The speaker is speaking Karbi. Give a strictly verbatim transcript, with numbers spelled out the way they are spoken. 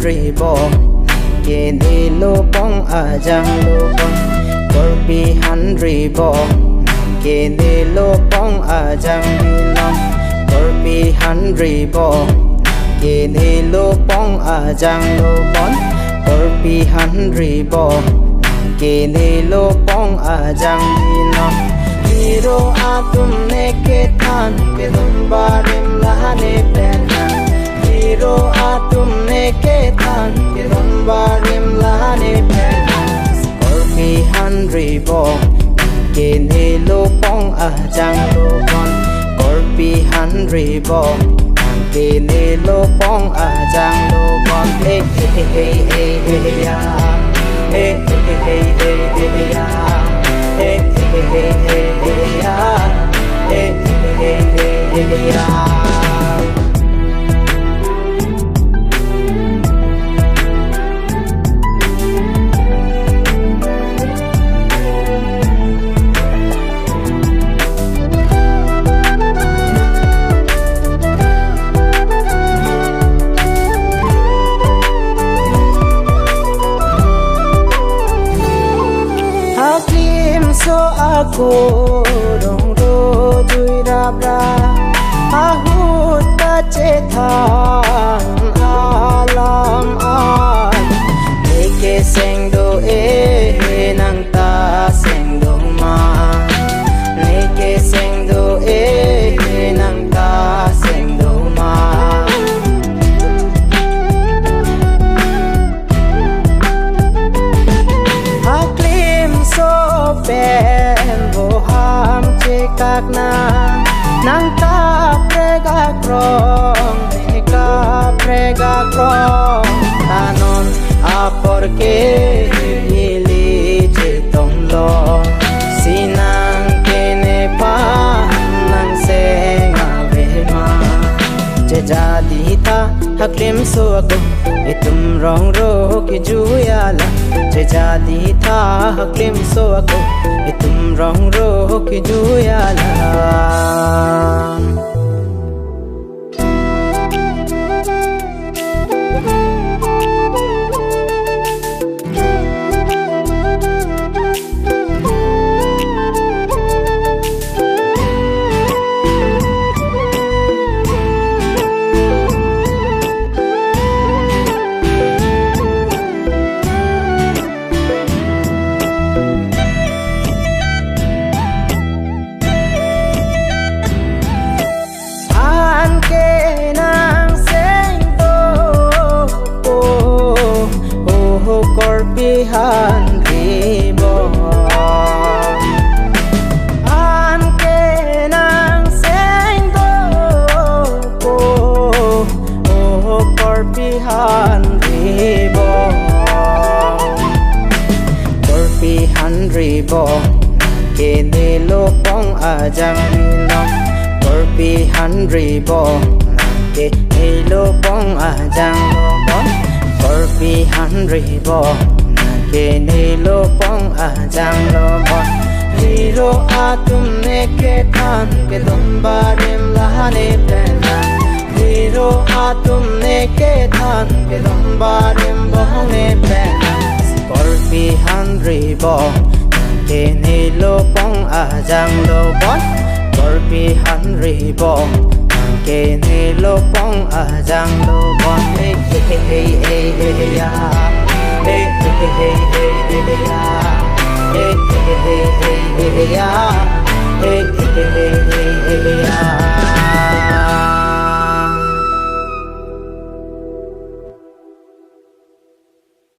Ribo, kene lopong ajang lopon, korpi han ribo, kene lopong ajang bilong, korpi han ribo, kene lopong ajang lopon, korpi han ribo, kene lopong ajang bilong. Hero atum ne kethan kedun barim lahane pen. Hero atum ne kethan kedun barim lahane pen. Korpi han ribo, kene lopong ajang lopon. Korpi han ribo, kene lopong ajang lopon. Eh, eh, eh, eh, eh, eh, ya. Eh, eh, eh, eh, eh, eh, eh, ya. Eh, eh, eh, eh, eh, eh, ya. Eh, eh, eh, eh, eh, eh, ya. Haklimso ako dong ro jui rap ra, ahut kachethan alam an. Neke seng do-e, nangta seng do ma? Neke seng do-e, nangta seng do ma? Haklimso pen boham chekak nang, nangta prek akrong, neka prek akrong. Ta non apor ke ili chetong lo, sinang kene pa nang seng ave ma? Jejadi ta haklimso ako, itum rong ro kejui alam. Jejadi ta haklimso ako, itum rong ro kejui alam. An ke nang seng do, oh, oh, oh, korpi han ribo. An ke nang seng do, oh, oh, korpi han ribo. Korpi han ribo, kene lopong ajang bilong. Korpi han ribo, kene lopong ajang lopon. Korpi han ribo, kene lopong ajang lopon. Hero atum ne kethan kedun barim lahane pen. Hero atum ne kethan kedun barim lahane pen. Korpi han ribo, kene lopong ajang lopon. Korpi han ribo, kene lopong ajang lopon. Hey, hey, hey, hey, hey, hey, ya. Hey, hey, hey, hey,